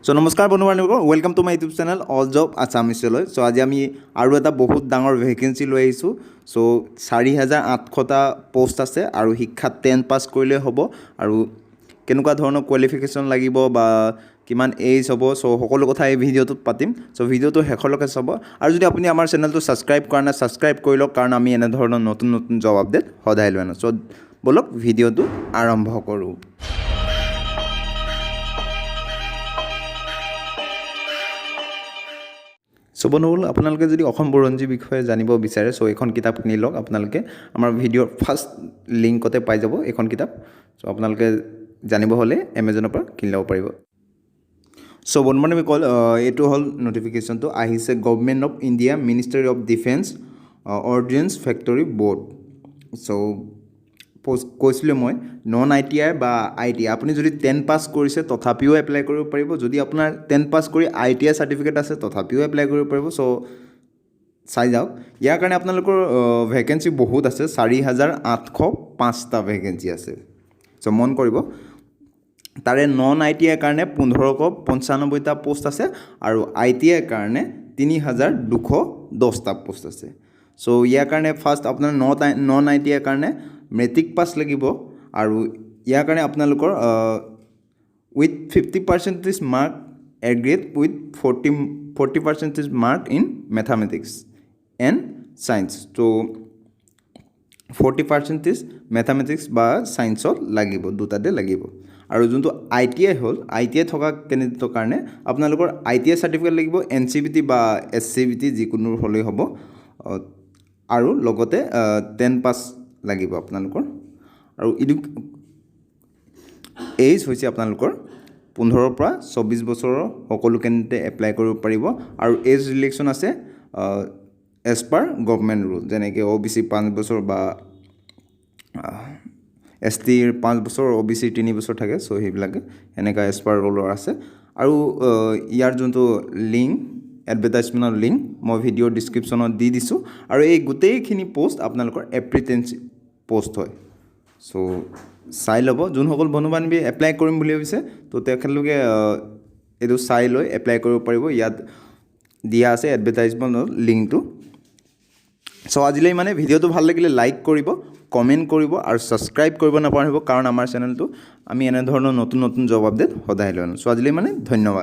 চ' নমস্কাৰ বন্ধু বান্ধৱীসকল, welcome to my YouTube channel all job আছামিছলৈ। চ' আজি আমি আৰু এটা বহুত ডাঙৰ ভেকেঞ্চি লৈ আহিছোঁ। চ' 4800টা পষ্ট আছে আৰু শিক্ষাত 10 পাছ কৰিলেই হ'ব আৰু কেনেকুৱা ধৰণৰ কোৱালিফিকেশ্যন লাগিব বা কিমান এইজ হ'ব, চ' সকলো কথা এই ভিডিঅ'টোত পাতিম। চ' ভিডিঅ'টো শেষলৈকে চাব আৰু যদি আপুনি আমাৰ চেনেলটো ছাবস্ক্ৰাইব কৰা নাই, ছাবস্ক্ৰাইব কৰি লওক, কাৰণ আমি এনেধৰণৰ নতুন নতুন জব আপডেট সদায় লৈ আনো। চ' ব'লক, ভিডিঅ'টো আৰম্ভ কৰোঁ। চ' বন্ধুসকল, আপোনালোকে যদি অসম বুৰঞ্জীৰ বিষয়ে জানিব বিচাৰে, চ' এইখন কিতাপ কিনি লওক। আপোনালোকে আমাৰ ভিডিঅ'ৰ ফাৰ্ষ্ট লিংকতে পাই যাব এইখন কিতাপ। চ' আপোনালোকে জানিব হ'লে এমেজনৰ পৰা কিনি ল'ব পাৰিব। চ' বন্ধু বান্ধৱীসকল, এইটো হ'ল নটিফিকেশ্যনটো আহিছে Government of India, Ministry of Defence, Ordnance Factory Board। So post কৈছিলোঁ মই, নন আইটিআই বা আইটিআই, আপুনি যদি 10 পাছ কৰিছে তথাপিও এপ্লাই কৰিব পাৰিব। যদি আপোনাৰ 10 পাছ কৰি আইটিআই চাৰ্টিফিকেট আছে, তথাপিও এপ্লাই কৰিব পাৰিব। চ' চাই যাওক, ইয়াৰ কাৰণে আপোনালোকৰ ভেকেঞ্চি বহুত আছে, 4805টা ভেকেঞ্চি আছে। চ' মন কৰিব, তাৰে নন আইটিআইৰ কাৰণে 1595টা পষ্ট আছে আৰু আইটিআইৰ কাৰণে 3210টা পষ্ট আছে। চ' ইয়াৰ কাৰণে ফাৰ্ষ্ট আপোনাৰ নন আইটিআইৰ কাৰণে মেট্ৰিক পাছ লাগিব আৰু ইয়াৰ কাৰণে আপোনালোকৰ with 50 percentage mark aggregate with 40 percentage mark in mathematics and science। To' 40 percentage mathematics বা ছায়েন্সত লাগিব, দুটাতে লাগিব। আৰু যোনটো আইটিআই হ'ল, আইটিআই থকা কেণ্ডিডেটৰ কাৰণে আপোনালোকৰ আইটিআই চাৰ্টিফিকেট লাগিব, এনচিভিটি বা এছচিভিটি যিকোনো হ'লেই হ'ব আৰু লগতে 10 পাছ লাগিব আপোনালোকৰ। আৰু এইজ হৈছে আপোনালোকৰ 15ৰ পৰা 24 বছৰৰ সকলো কেণ্ডিডেটে এপ্লাই কৰিব পাৰিব। আৰু এজ ৰিলেক্সন আছে এজ পাৰ গভমেণ্ট ৰুল, যেনেকৈ অ'বিচি 5 বছৰ বা এছ টিৰ 5 বছৰ, অ' বি চিৰ 3 বছৰ থাকে। চ' সেইবিলাকে এনেকুৱা এজ পাৰ ৰুলৰ আছে। আৰু ইয়াৰ যোনটো লিংক, এডভাৰটাইজমেণ্টৰ লিংক মই ভিডিঅ'ৰ ডিছক্ৰিপশ্যনত দি দিছোঁ। আৰু এই গোটেইখিনি পষ্ট আপোনালোকৰ এপ্ৰেণ্টিছ পষ্ট হয়। চ' চাই ল'ব, যোনসকল বন্ধু বান্ধৱী এপ্লাই কৰিম বুলি ভাবিছে, তো তেখেতলোকে এইটো চাই লৈ এপ্লাই কৰিব পাৰিব। ইয়াত দিয়া আছে এডভাৰটাইজমেণ্টৰ লিংকটো। চ' আজিলৈ মানে, ভিডিঅ'টো ভাল লাগিলে লাইক কৰিব, কমেণ্ট কৰিব আৰু ছাবস্ক্ৰাইব কৰিব নাপাহৰিব, কাৰণ আমাৰ চেনেলটো আমি এনেধৰণৰ নতুন নতুন জব আপডেট সদায় লৈ আনো। চ' আজিলৈ মানে, ধন্যবাদ।